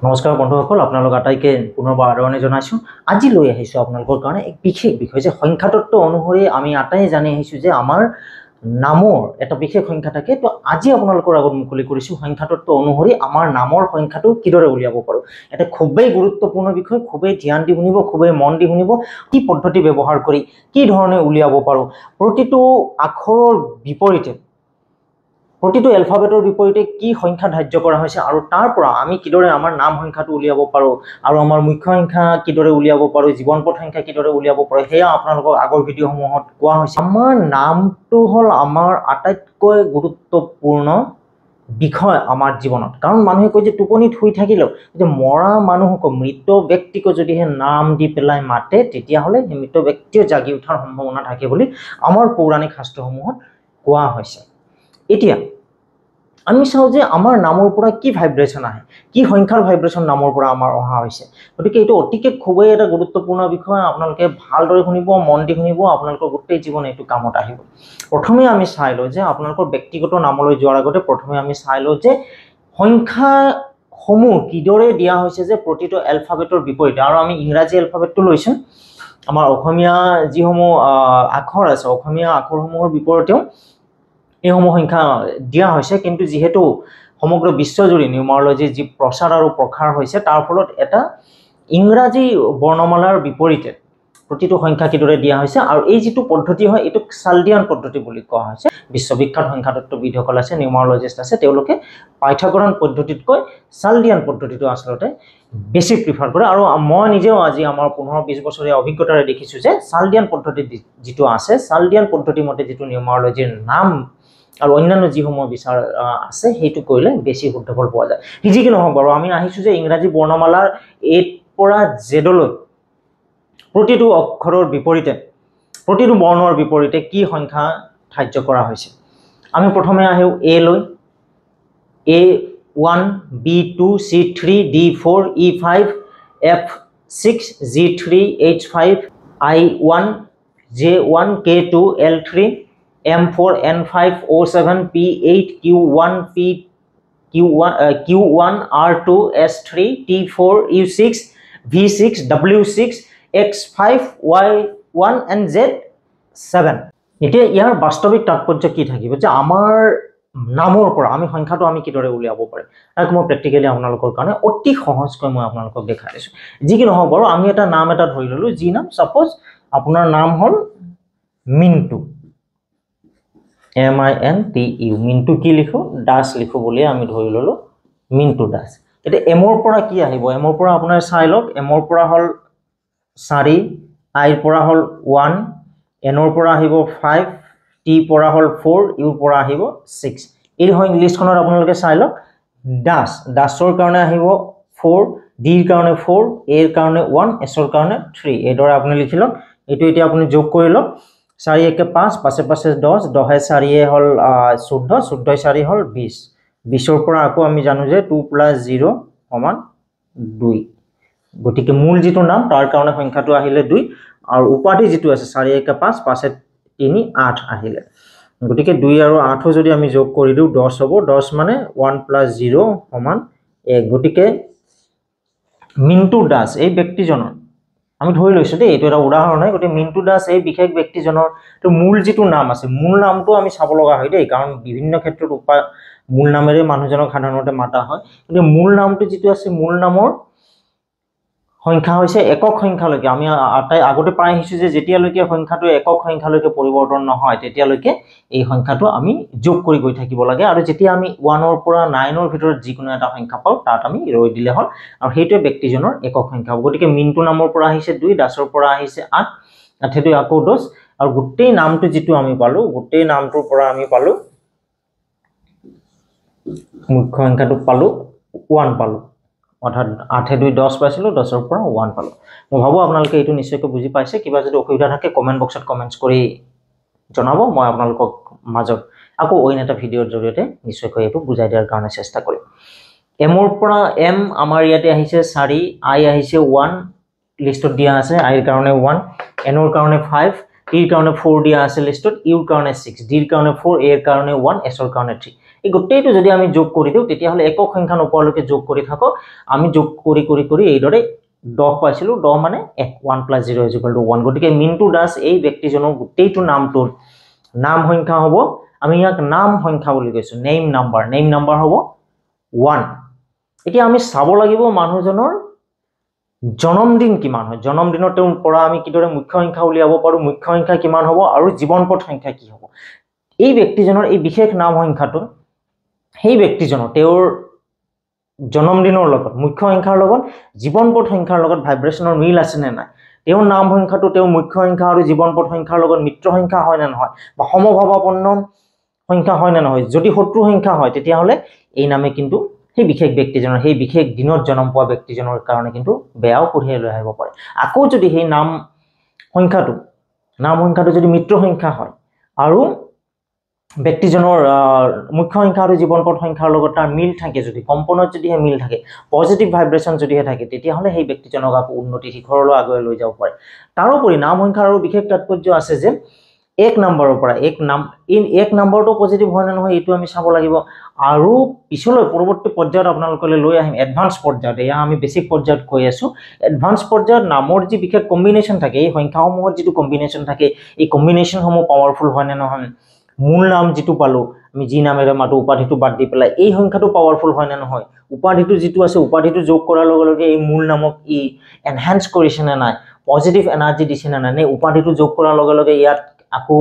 নমস্কাৰ বন্ধুসকল, আপোনালোক আটাইকে পুনৰবাৰ আদৰণি জনাইছোঁ। আজি লৈ আহিছোঁ আপোনালোকৰ কাৰণে এক বিশেষ বিষয় যে সংখ্যাতত্ত্ব অনুসৰি আমি আটাই জানি আহিছোঁ যে আমাৰ নামৰ এটা বিশেষ সংখ্যা থাকে। তো আজি আপোনালোকৰ আগত মুকলি কৰিছোঁ সংখ্যাতত্ত্ব অনুসৰি আমাৰ নামৰ সংখ্যাটো কিদৰে উলিয়াব পাৰোঁ। এটা খুবেই গুৰুত্বপূৰ্ণ বিষয়, খুবেই ধ্যান দি শুনিব, খুবেই মন দি শুনিব। কি পদ্ধতি ব্যৱহাৰ কৰি কি ধৰণে উলিয়াব পাৰোঁ, প্ৰতিটো আখৰৰ বিপৰীতে, প্ৰতিটো এলফাবেটৰ বিপৰীতে কি সংখ্যা ধাৰ্য কৰা হৈছে আৰু তাৰ পৰা আমি কিদৰে আমাৰ নাম সংখ্যাটো উলিয়াব পাৰোঁ আৰু আমাৰ মুখ্য সংখ্যা কিদৰে উলিয়াব পাৰোঁ, জীৱন পথ সংখ্যা কিদৰে উলিয়াব পাৰোঁ, সেয়া আপোনালোকক আগৰ ভিডিঅ'সমূহত কোৱা হৈছে। আমাৰ নামটো হ'ল আমাৰ আটাইতকৈ গুৰুত্বপূৰ্ণ বিষয় আমাৰ জীৱনত। কাৰণ মানুহে কয় যে টোপনিত শুই থাকিলেও যে মৰা মানুহক, মৃত ব্যক্তিকো যদিহে নাম দি পেলাই মাতে, তেতিয়াহ'লে সেই মৃত ব্যক্তিও জাগি উঠাৰ সম্ভাৱনা থাকে বুলি আমাৰ পৌৰাণিক শাস্ত্ৰসমূহত কোৱা হৈছে। এতিয়া আমি চাওঁ যে আমাৰ নামৰ পৰা কি ভাইব্ৰেশ্যন আহে, কি সংখ্যাৰ ভাইব্ৰেশ্যন নামৰ পৰা আমাৰ অহা হৈছে। গতিকে এইটো অতিকে খুবেই এটা গুৰুত্বপূৰ্ণ বিষয়, আপোনালোকে ভালদৰে শুনিব, মন দি শুনিব, আপোনালোকৰ গোটেই জীৱন এইটো কামত আহিব। প্ৰথমে আমি চাই লওঁ যে আপোনালোকৰ ব্যক্তিগত নামলৈ যোৱাৰ আগতে প্ৰথমে আমি চাই লওঁ যে সংখ্যাসমূহ কিদৰে দিয়া হৈছে যে প্ৰতিটো এলফাবেটৰ বিপৰীতে। আৰু আমি ইংৰাজী এলফাবেটটো লৈছোঁ, আমাৰ অসমীয়া যিসমূহ আখৰ আছে, অসমীয়া আখৰসমূহৰ বিপৰীতেও এইসমূহ সংখ্যা দিয়া হৈছে। কিন্তু যিহেতু সমগ্ৰ বিশ্বজুৰি নিউমাৰলজিৰ যি প্ৰচাৰ আৰু প্ৰসাৰ হৈছে, তাৰ ফলত এটা ইংৰাজী বৰ্ণমালাৰ বিপৰীতে প্ৰতিটো সংখ্যা কিদৰে দিয়া হৈছে আৰু এই যিটো পদ্ধতি হয়, এইটোক চালডিয়ান পদ্ধতি বুলি কোৱা হৈছে। বিশ্ববিখ্যাত সংখ্যাতত্ত্ববিদসকল আছে, নিউমাৰলজিষ্ট আছে, তেওঁলোকে পাইথাগোৰান পদ্ধতিতকৈ চালডিয়ান পদ্ধতিটো আচলতে বেছি প্ৰিফাৰ কৰে। আৰু মই নিজেও আজি আমাৰ 15-20 বছৰীয়া অভিজ্ঞতাৰে দেখিছোঁ যে চালডিয়ান পদ্ধতি যিটো আছে, চালডিয়ান পদ্ধতি মতে যিটো নিউমাৰলজিৰ নাম আৰু অন্যান্য যিসমূহ বিচাৰ আছে, সেইটো কৰিলে বেছি শুদ্ধ ফল পোৱা যায়। সি যি কি নহওক বাৰু, আমি আহিছোঁ যে ইংৰাজী বৰ্ণমালাৰ এৰ পৰা জেডলৈ প্ৰতিটো অক্ষৰৰ বিপৰীতে, প্ৰতিটো বৰ্ণৰ বিপৰীতে কি সংখ্যা ধাৰ্য কৰা হৈছে। আমি প্ৰথমে আহোঁ এ লৈ। A 1, B 2, C 3, D 4, E 5, F 6, G 3, H 5, I 1, J 1, K 2, L 3, M 4, N 5, O 7, P 8, Q 1, P Q 1, Q 1, R 2, S 3, T 4, U 6, V 6, W 6, X 5, Y 1 and Z 7। এতিয়া ইয়াৰ বাস্তৱিক তাৎপৰ্য কি থাকিব যে আমাৰ নামৰ পৰা আমি সংখ্যাটো আমি কিদৰে উলিয়াব পাৰিম, তাক মই প্ৰেক্টিকেলি আপোনালোকৰ কাৰণে অতি সহজকৈ মই আপোনালোকক দেখাই দিছোঁ। যি কি নহওক বাৰু, আমি এটা নাম এটা ধৰি ল'লোঁ, যি নাম, ছাপ'জ আপোনাৰ নাম হ'ল মিণ্টু, MINTU, Mintu কি লিখোঁ, দাস লিখোঁ বুলিয়ে আমি ধৰি ল'লোঁ, মিণ্টু দাস। এতিয়া এমৰ পৰা কি আহিব? এমৰ পৰা আপোনাৰ চাই লওক, এমৰ পৰা হ'ল 4, আইৰ পৰা হ'ল 1, এনৰ পৰা আহিব 5, টিৰ পৰা হ'ল 4, ইউৰ পৰা আহিব 6। এই লিষ্টখনত আপোনালোকে চাই লওক, দাস, দাসৰ কাৰণে আহিব 4, ডিৰ কাৰণে 4, এৰ কাৰণে 1, এছৰ কাৰণে 3। এইদৰে আপুনি লিখি লওক। এইটো এতিয়া আপুনি যোগ কৰি লওক, 4 1 5, 5 5 10, 10 4 হ'ল 14, 14 4 হ'ল 20। 20ৰ পৰা আকৌ আমি জানো যে 2 প্লাছ 0 সমান 2। গতিকে মূল যিটো নাম তাৰ কাৰণে সংখ্যাটো আহিলে 2, আৰু উপাধি যিটো আছে 4 1 5, 5 3 8 আহিলে। গতিকে 2 আৰু 8 যদি আমি যোগ কৰি দিওঁ 10 হ'ব, 10 মানে 1 প্লাছ 0 সমান 1। গতিকে মিণ্টু দাস এই ব্যক্তিজনৰ, আমি ধৰি লৈছোঁ দেই, এইটো এটা উদাহৰণ হয়। গতিকে মিণ্টু দাস এই বিশেষ ব্যক্তিজনৰ তো মূল যিটো নাম আছে, মূল নামটো আমি চাব লগা হয় দেই, কাৰণ বিভিন্ন ক্ষেত্ৰত মূল নামেৰে মানুহজনক সাধাৰণতে মাতা হয়। গতিকে মূল নামটো যিটো আছে, মূল নামৰ সংখ্যা হৈছে একক সংখ্যালৈকে। আমি আটাই আগতে পাই আহিছোঁ যে যেতিয়ালৈকে সংখ্যাটো একক সংখ্যালৈকে পৰিৱৰ্তন নহয়, তেতিয়ালৈকে এই সংখ্যাটো আমি যোগ কৰি গৈ থাকিব লাগে। আৰু যেতিয়া আমি 1ৰ পৰা 9ৰ ভিতৰত যিকোনো এটা সংখ্যা পাওঁ, তাত আমি ৰৈ দিলে হ'ল, আৰু সেইটোৱে ব্যক্তিজনৰ একক সংখ্যা হ'ব। গতিকে মিণ্টু নামৰ পৰা আহিছে 2, দাসৰ পৰা আহিছে 8, আঠে দুই আকৌ 10, আৰু গোটেই নামটো যিটো আমি পালোঁ, গোটেই নামটোৰ পৰা আমি পালোঁ মুখ্য সংখ্যাটো পালোঁ 1 পালোঁ, অৰ্থাৎ 8 2 10 পাইছিলোঁ, 10ৰ পৰা 1 পালোঁ। মই ভাবোঁ আপোনালোকে এইটো নিশ্চয়কৈ বুজি পাইছে। কিবা যদি অসুবিধা থাকে কমেণ্ট বক্সত কমেণ্টছ কৰি জনাব, মই আপোনালোকক মাজত আকৌ অইন এটা ভিডিঅ'ৰ জৰিয়তে নিশ্চয়কৈ এইটো বুজাই দিয়াৰ কাৰণে চেষ্টা কৰিম। এমৰ পৰা এম আমাৰ ইয়াতে আহিছে 4, আই আহিছে 1, লিষ্টত দিয়া আছে আইৰ কাৰণে 1, এনৰ কাৰণে 5, টিৰ কাৰণে 4 দিয়া আছে লিষ্টত, ইউৰ কাৰণে 6, ডিৰ কাৰণে 4, এৰ কাৰণে 1, এছৰ কাৰণে 3। এই গোটেইটো যদি আমি যোগ কৰি দিওঁ তেতিয়াহ'লে একক সংখ্যা নোপোৱালৈকে যোগ কৰি থাকোঁ। আমি যোগ কৰি কৰি কৰি এইদৰে 10 পাইছিলোঁ। 10 মানে 1, 1 প্লাছ 0 ইজুকেল টু 1। গতিকে মিণ্টু দাস এই ব্যক্তিজনৰ গোটেইটো নামটোৰ নাম সংখ্যা হ'ব, আমি ইয়াক নাম সংখ্যা বুলি কৈছোঁ, নেইম নাম্বাৰ, নেইম নাম্বাৰ হ'ব 1। এতিয়া আমি চাব লাগিব মানুহজনৰ জন্মদিন কিমান হয়, জন্মদিনত তেওঁৰ পৰা আমি কিদৰে মুখ্য সংখ্যা উলিয়াব পাৰোঁ, মুখ্য সংখ্যা কিমান হ'ব আৰু জীৱনপথ সংখ্যা কি হ'ব। এই ব্যক্তিজনৰ এই বিশেষ নাম সংখ্যাটো সেই ব্যক্তিজনৰ তেওঁৰ জন্মদিনৰ লগত, মুখ্য সংখ্যাৰ লগত, জীৱনপথ সংখ্যাৰ লগত ভাইব্ৰেশ্যনৰ মিল আছে নে নাই, তেওঁৰ নাম সংখ্যাটো তেওঁৰ মুখ্য সংখ্যা আৰু জীৱনপথ সংখ্যাৰ লগত মিত্ৰ সংখ্যা হয় নে নহয় বা সমভাৱাপন্ন সংখ্যা হয় নে নহয়। যদি শত্ৰু সংখ্যা হয় তেতিয়াহ'লে এই নামে কিন্তু সেই বিশেষ ব্যক্তিজনৰ, সেই বিশেষ দিনত জন্ম পোৱা ব্যক্তিজনৰ কাৰণে কিন্তু বেয়াও কঢ়িয়াই লৈ আহিব পাৰে। আকৌ যদি সেই নাম সংখ্যাটো যদি মিত্ৰ সংখ্যা হয় আৰু ব্যক্তিজনৰ মুখ্য সংখ্যা আৰু জীৱনপথ সংখ্যাৰ লগত তাৰ মিল থাকে, যদি কম্পনত যদিহে মিল থাকে, পজিটিভ ভাইব্ৰেশ্যন যদিহে থাকে, তেতিয়াহ'লে সেই ব্যক্তিজনক আকৌ উন্নতি শিখৰলৈ আগুৱাই লৈ যাব পাৰে। তাৰোপৰি নাম সংখ্যাৰ আৰু বিশেষ তাৎপৰ্য আছে যে এক নম্বৰৰ পৰা এক নম্বৰটো পজিটিভ হয় নে নহয় এইটো আমি চাব লাগিব। আৰু পিছলৈ পৰৱৰ্তী পৰ্যায়ত আপোনালোকলৈ লৈ আহিম এডভান্স পৰ্যায়ত, এয়া আমি বেছিক পৰ্যায়ত কৈ আছোঁ। এডভান্স পৰ্যায়ত নামৰ যি বিশেষ কম্বিনেশ্যন থাকে, এই সংখ্যাসমূহৰ যিটো কম্বিনেশ্যন থাকে, এই কম্বিনেশ্যনসমূহ পাৱাৰফুল হয় নে নহয়, মূল নাম যিটো পালোঁ আমি যি নামেৰে মাতো উপাধিটো বাদ দি পেলাই এই সংখ্যাটো পাৱাৰফুল হয় নে নহয়, উপাধিটো যিটো আছে উপাধিটো যোগ কৰাৰ লগে লগে এই মূল নামক ই এনহেঞ্চ কৰিছে নে নাই, পজিটিভ এনাৰ্জি দিছে নে নাই, নে উপাধিটো যোগ কৰাৰ লগে লগে ইয়াত আকৌ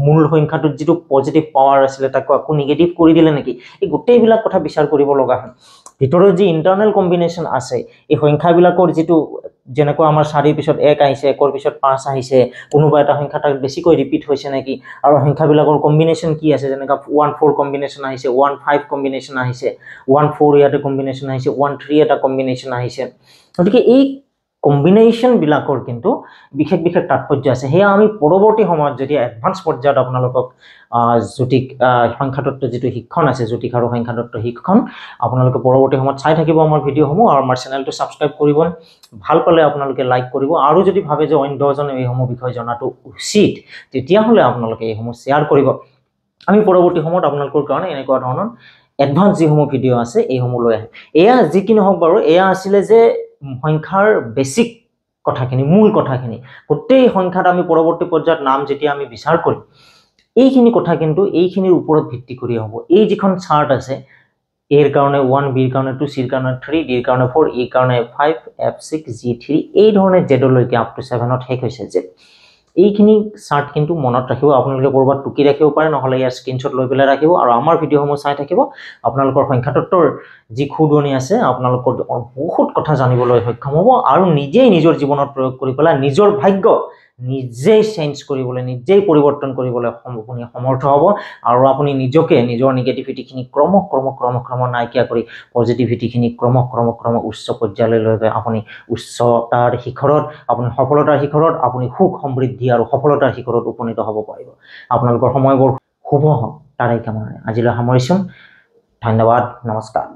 মূল সংখ্যাটোত যিটো পজিটিভ পাৱাৰ আছিলে তাকো আকৌ নিগেটিভ কৰি দিলে নেকি, এই গোটেইবিলাক কথা বিচাৰ কৰিব লগা হয়। ভিতৰত যি ইণ্টাৰনেল কম্বিনেশ্যন আছে এই সংখ্যাবিলাকৰ যিটো, যেনেকুৱা আমাৰ 4ৰ পিছত 1 আহিছে, 1ৰ পিছত 5 আহিছে, কোনোবা এটা সংখ্যা তাক বেছিকৈ ৰিপিট হৈছে নেকি, আৰু সংখ্যাবিলাকৰ কম্বিনেশ্যন কি আছে, যেনেকুৱা 1 4 কম্বিনেশ্যন আহিছে, 1 5 কম্বিনেশ্যন আহিছে, 1 4 ইয়াতে কম্বিনেশ্যন আহিছে, 1 3 এটা কম্বিনেশ্যন আহিছে। গতিকে এই কম্বিনেশ্যনবিলাকৰ কিন্তু বিশেষ বিশেষ তাৎপৰ্য আছে। সেয়া আমি পৰৱৰ্তী সময়ত যেতিয়া এডভান্স পৰ্যায়ত আপোনালোকক জ্যোতিষ সংখ্যাতত্ত্ব যিটো শিক্ষণ আছে, জ্যোতিষ আৰু সংখ্যাতত্ত্ব শিক্ষণ আপোনালোকে পৰৱৰ্তী সময়ত চাই থাকিব আমাৰ ভিডিঅ'সমূহ আৰু আমাৰ চেনেলটো ছাবস্ক্ৰাইব কৰিব, ভাল পালে আপোনালোকে লাইক কৰিব, আৰু যদি ভাবে যে অইন 10জনে এইসমূহ বিষয় জনাটো উচিত তেতিয়াহ'লে আপোনালোকে এইসমূহ শ্বেয়াৰ কৰিব। আমি পৰৱৰ্তী সময়ত আপোনালোকৰ কাৰণে এনেকুৱা ধৰণৰ এডভান্স যিসমূহ ভিডিঅ' আছে এইসমূহ লৈ আহিম। এয়া যি কি নহওক বাৰু, এয়া আছিলে যে সংখ্যাৰ বেছিক কথাখিনি, মূল কথাখিনি। গোটেই সংখ্যাত আমি পৰৱৰ্তী পৰ্যায়ত নাম যেতিয়া আমি বিচাৰ কৰিম এইখিনি কথা কিন্তু এইখিনিৰ ওপৰত ভিত্তি কৰি হ'ব। এই যিখন চাৰ্ট আছে এৰ কাৰণে 1, বিৰ কাৰণে 2, চিৰ কাৰণে 3, ডিৰ কাৰণে 4, ইৰ কাৰণে 5, এফ 6, জি 3, এই ধৰণে জেডলৈকে আপ টু 7ত শেষ হৈছে জেড। এইখিনি চাৰ্ট কিন্তু মনত ৰাখিব, আপোনালোকে ক'ৰবাত টুকি ৰাখিব পাৰে, নহ'লে ইয়াৰ স্ক্ৰীনশ্বট লৈ পেলাই ৰাখিব আৰু আমাৰ ভিডিঅ'সমূহ চাই থাকিব। আপোনালোকৰ সংখ্যাতত্ত্বৰ যি খুদনি আছে আপোনালোকৰ বহুত কথা জানিবলৈ সক্ষম হ'ব আৰু নিজেই নিজৰ জীৱনত প্ৰয়োগ কৰি পেলাই নিজৰ ভাগ্য নিজেই চেঞ্জ কৰিবলৈ, নিজেই পৰিৱৰ্তন কৰিবলৈ আপুনি সমৰ্থ হ'ব আৰু আপুনি নিজকে নিজৰ নিগেটিভিটিখিনি ক্ৰম ক্ৰম ক্ৰম ক্ৰম নাইকিয়া কৰি পজিটিভিটিখিনি ক্ৰম ক্ৰম ক্ৰম উচ্চ পৰ্যায়লৈ লৈ গৈ আপুনি উচ্চতাৰ শিখৰত, আপুনি সফলতাৰ শিখৰত, আপুনি সুখ সমৃদ্ধি আৰু সফলতাৰ শিখৰত উপনীত হ'ব পাৰিব। আপোনালোকৰ সময়বোৰ শুভ হওক তাৰে কামনাৰে আজিলৈ সামৰিছোঁ। ধন্যবাদ, নমস্কাৰ।